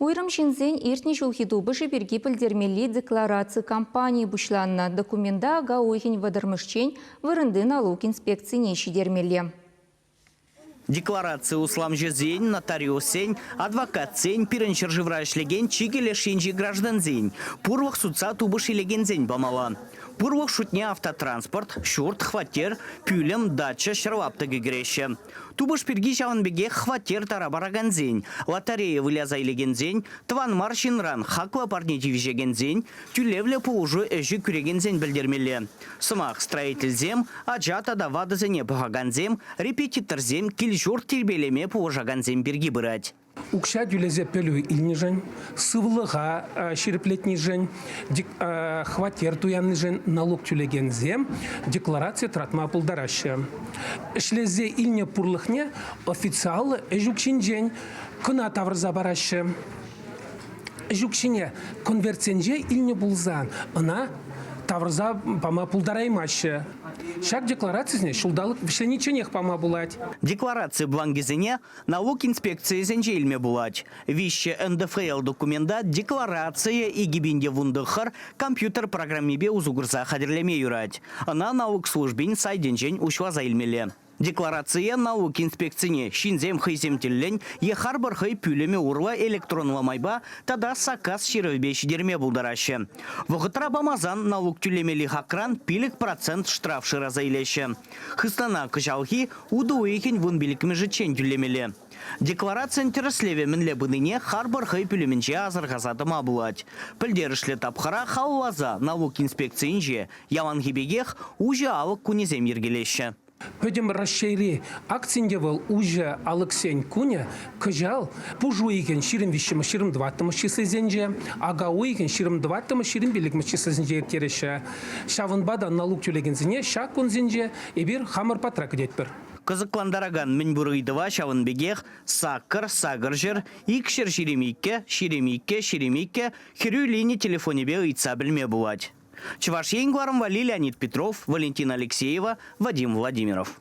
Уйрӑм ҫынсен иртнӗ ҫулхи тупӑшӗ пирки пӗлтермелли деклараци кампанийӗ пуҫланнӑ. Документа ака уйӑхӗн вӑтӑрмӗшчен вырӑнти налук инспекцине ҫитермелле. Деклараци усламҫӑсен, нотариуссен, адвокатсен, пирӗн ҫӗршывра ӗҫлекен чикӗ леш енчи граждансен, пурлӑх сутса тупӑш илекенсен памалла. Пурлӑх шутне автотранспорт, ҫурт, хваттер, пӳлӗм, дача, ҫӗр лаптӑкӗ кӗреҫҫӗ. Тупӑш пирки ҫавӑн пекех хваттер тара паракансен, лотерея выляса илекенсен, тӑван мар ҫынран хаклӑ парне тивӗҫекенсен, тӳлевлӗ пулӑшу ӗҫӗ кӳрекенсен пӗлтермелле. Сӑмах, строительсем, ача тата ватӑсене пӑхакансем, репетиторсем, кил-ҫурт тирпейлеме пулӑшакансем пирки пырать. Укҫа тӳлесе пӗлӳ илнишӗн, сывлӑха ҫирӗплетнишӗн, хваттер туяннишӗн налук тӳлекенсем деклараци тӑратма пултараҫҫӗ. Ӗҫлесе илнӗ пурлӑхне официаллӑ ӗҫ укҫинчен кӑна тавӑрса параҫҫӗ. Ӗҫ укҫине конвертсенче илнӗ пулсан ӑна тавӑрса пама пултараймаҫҫӗ. Ҫак декларацисене ҫулталӑк вӗҫленичченех пама пулать. Деклараци бланкӗсене Налук инспекцийӗсенче илме пулать. Виҫҫӗ НДФЛ документа декларацие 2019 компьютер программипе усӑ курса хатӗрлеме юрать. Ӑна налук службин сайтӗнчен уҫласа илмелле. Декларацие налук инспекцине ҫынсем хӑйсем тӗллӗн е харпӑр хӑй пӳлӗмӗ урлӑ электронлӑ майпа тата саккас ҫырӑвӗпе ҫитерме пултараҫҫӗ. Вӑхӑтра памасан налук тӳлемелли хакран 5% штраф шыраса илеҫҫӗ. Хыснана кӑҫалхи утӑ уйӑхӗн вунпиллӗкмӗшӗччен тӳлемелле. Декларацин тӗрӗслевӗ мӗнле пынине харпӑр хӑй пӳлӗмӗнче асӑрхаса тӑма пулать. Пӗлтерӗшлӗ тапхӑра халалласа налук инспекцийӗнче яланхи пекех уҫӑ алӑк кунӗсем йӗркелеҫҫӗ. Пӗтӗм Раҫҫейри акцин те вӑл уҫӑ алӑксен кунӗ кӑҫал пуш уйӑхӗн 23-мӗш, 24-мӗш числисенче, ака уйӑхӗн 24-мӗш, 25-мӗш числисенче ирттереҫҫӗ. Ҫавӑнпа та налук тӳлекенсене ҫак кунсенче эпир хамӑр патра кӗтетпӗр. Кӑсӑклантаракан мӗнпур ыйтӑва ҫавӑн пекех саккӑр, сакӑрҫӗр, икҫӗр 22, 22, 22 хӗрӳ лини телефонӗпе ыйтса пӗлме пулать. Чӑваш Ен кӑларӑм валли Леонид Петров, Валентина Алексеева, Вадим Владимиров.